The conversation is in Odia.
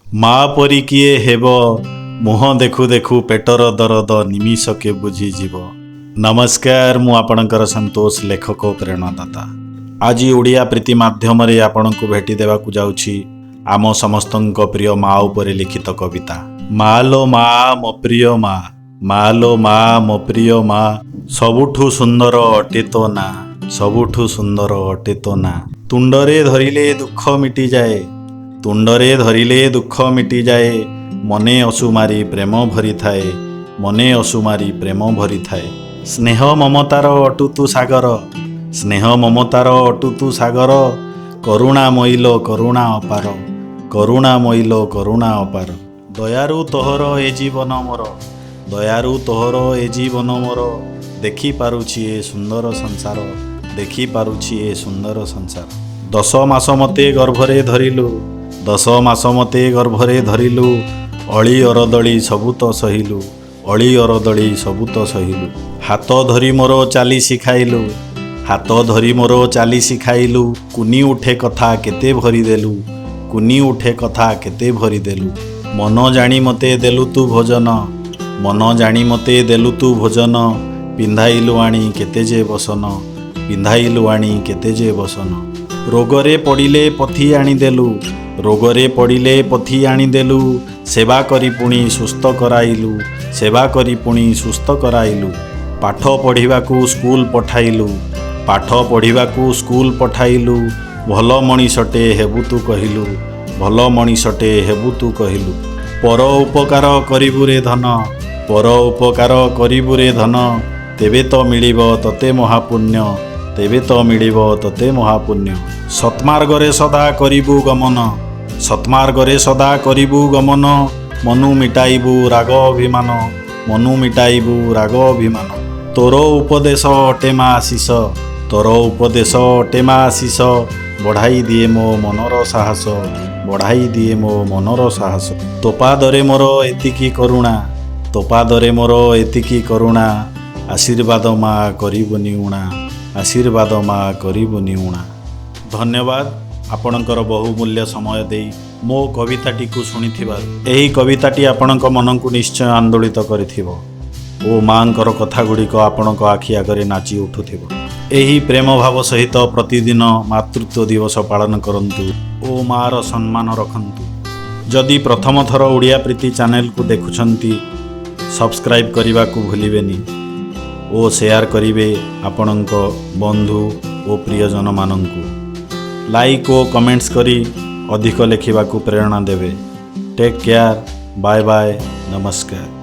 ମା ପରି କିଏ ହେବ? ମୁହଁ ଦେଖୁ ଦେଖୁ ପେଟର ଦରଦ ନିମିଷକେ ବୁଝିଯିବ। ନମସ୍କାର, ମୁଁ ଆପଣଙ୍କର ସନ୍ତୋଷ, ଲେଖକ, ପ୍ରେରଣାଦାତା। ଆଜି ଓଡ଼ିଆ ପ୍ରୀତି ମାଧ୍ୟମରେ ଆପଣଙ୍କୁ ଭେଟି ଦେବାକୁ ଯାଉଛି ଆମ ସମସ୍ତଙ୍କ ପ୍ରିୟ ମା ଉପରେ ଲିଖିତ କବିତା। ମା ଲୋ ମା, ମୋ ପ୍ରିୟ ମା, ମା ଲୋ ମା, ମୋ ପ୍ରିୟ ମା, ସବୁଠୁ ସୁନ୍ଦର ଅଟେ ତୋ ନାଁ, ସବୁଠୁ ସୁନ୍ଦର ଅଟେ ତୋ ନାଁ। ତୁଣ୍ଡରେ ଧରିଲେ ଦୁଃଖ ମିଟିଯାଏ, ତୁଣ୍ଡରେ ଧରିଲେ ଦୁଃଖ ମିଟିଯାଏ, ମନେ ଅସୁମାରି ପ୍ରେମ ଭରିଥାଏ, ମନେ ଅସୁମାରି ପ୍ରେମ ଭରିଥାଏ। ସ୍ନେହ ମମତାର ଅଟୁ ତୁ ସାଗର, ସ୍ନେହ ମମତାର ଅଟୁ ତୁ ସାଗର, କରୁଣା ମଇଲୋ କରୁଣା ଅପାର, କରୁଣା ମଇଲୋ କରୁଣା ଅପାର। ଦୟାରୁ ତୋହର ଏ ଜୀବନ ମୋର, ଦୟାରୁ ତୋହର ଏ ଜୀବନ ମୋର, ଦେଖିପାରୁଛି ଏ ସୁନ୍ଦର ସଂସାର, ଦେଖିପାରୁଛି ଏ ସୁନ୍ଦର ସଂସାର। 10 ମାସ ମତେ ଗର୍ଭରେ ଧରିଲୁ, 10 ମାସ ମତେ ଗର୍ଭରେ ଧରିଲୁ, ଅଳି ଅରଦଳି ସବୁ ତ ସହିଲୁ, ଅଳି ଅରଦଳି ସବୁ ତ ସହିଲୁ। ହାତ ଧରି ମୋର ଚାଲି ଶିଖାଇଲୁ, ହାତ ଧରି ମୋର ଚାଲି ଶିଖାଇଲୁ, କୁନି ଉଠେ କଥା କେତେ ଭରିଦେଲୁ, କୁନି ଉଠେ କଥା କେତେ ଭରିଦେଲୁ। ମନ ଜାଣି ମତେ ଦେଲୁ ତୁ ଭୋଜନ, ମନ ଜାଣି ମତେ ଦେଲୁ ତୁ ଭୋଜନ, ପିନ୍ଧାଇଲୁ ଆଣି କେତେ ଯେ ବସନ, ପିନ୍ଧାଇଲୁ ଆଣି କେତେ ଯେ ବସନ। ରୋଗରେ ପଡ଼ିଲେ ପଥି ଆଣିଦେଲୁ, ରୋଗରେ ପଡ଼ିଲେ ପଥି ଆଣିଦେଲୁ, ସେବା କରି ପୁଣି ସୁସ୍ଥ କରାଇଲୁ, ସେବା କରି ପୁଣି ସୁସ୍ଥ କରାଇଲୁ। ପାଠ ପଢ଼ିବାକୁ ସ୍କୁଲ ପଠାଇଲୁ, ପାଠ ପଢ଼ିବାକୁ ସ୍କୁଲ ପଠାଇଲୁ, ଭଲ ମଣିଷଟେ ହେବୁ ତୁ କହିଲୁ, ଭଲ ମଣିଷଟେ ହେବୁ ତୁ କହିଲୁ। ପର ଉପକାର କରିବୁ ରେ ଧନ, ପର ଉପକାର କରିବୁ ରେ ଧନ, ତେବେ ତ ମିଳିବ ତତେ ମହାପୁଣ୍ୟ, ତେବେ ତ ମିଳିବ ତତେ ମହାପୁଣ୍ୟ। ସତ୍ମାର୍ଗରେ ସଦା କରିବୁ ଗମନ, ସତ୍ମାର୍ଗରେ ସଦା କରିବୁ ଗମନ, ମନୁ ମିଟାଇବୁ ରାଗ ଅଭିମାନ, ମନୁ ମିଟାଇବୁ ରାଗ ଅଭିମାନ। ତୋର ଉପଦେଶ ଅଟେ ମା ଆଶିଷ, ତୋର ଉପଦେଶ ଅଟେ ମା ଆଶିଷ, ବଢ଼ାଇ ଦିଏ ମୋ ମନର ସାହସ, ବଢ଼ାଇ ଦିଏ ମୋ ମନର ସାହସ। ତୋ ପାଦରେ ମୋର ଏତିକି କରୁଣା, ତୋ ପାଦରେ ମୋର ଏତିକି କରୁଣା, ଆଶୀର୍ବାଦ ମା କରିବୁନି ଉଣା, ଆଶୀର୍ବାଦ ମା କରିବୁନି ଉଣା। ଧନ୍ୟବାଦ ଆପଣଙ୍କର ବହୁମୂଲ୍ୟ ସମୟ ଦେଇ ମୋ କବିତାଟିକୁ ଶୁଣିଥିବାରୁ। ଏହି କବିତାଟି ଆପଣଙ୍କ ମନକୁ ନିଶ୍ଚୟ ଆନ୍ଦୋଳିତ କରିଥିବ ଓ ମାଙ୍କର କଥା ଗୁଡ଼ିକ ଆପଣଙ୍କ ଆଖି ଆଗରେ ନାଚି ଉଠୁଥିବ। ଏହି ପ୍ରେମ ଭାବ ସହିତ ପ୍ରତିଦିନ ମାତୃତ୍ୱ ଦିବସ ପାଳନ କରନ୍ତୁ ଓ ମାର ସମ୍ମାନ ରଖନ୍ତୁ। ଯଦି ପ୍ରଥମ ଥର ଓଡ଼ିଆ ପ୍ରୀତି ଚ୍ୟାନେଲକୁ ଦେଖୁଛନ୍ତି, ସବସ୍କ୍ରାଇବ୍ କରିବାକୁ ଭୁଲିବେନି ଓ ସେୟାର କରିବେ ଆପଣଙ୍କ ବନ୍ଧୁ ଓ ପ୍ରିୟଜନମାନଙ୍କୁ। ଲାଇକ୍ ଓ କମେଣ୍ଟସ୍ କରି ଅଧିକ ଲେଖିବାକୁ ପ୍ରେରଣା ଦେବେ। Take care, bye bye, ନମସ୍କାର।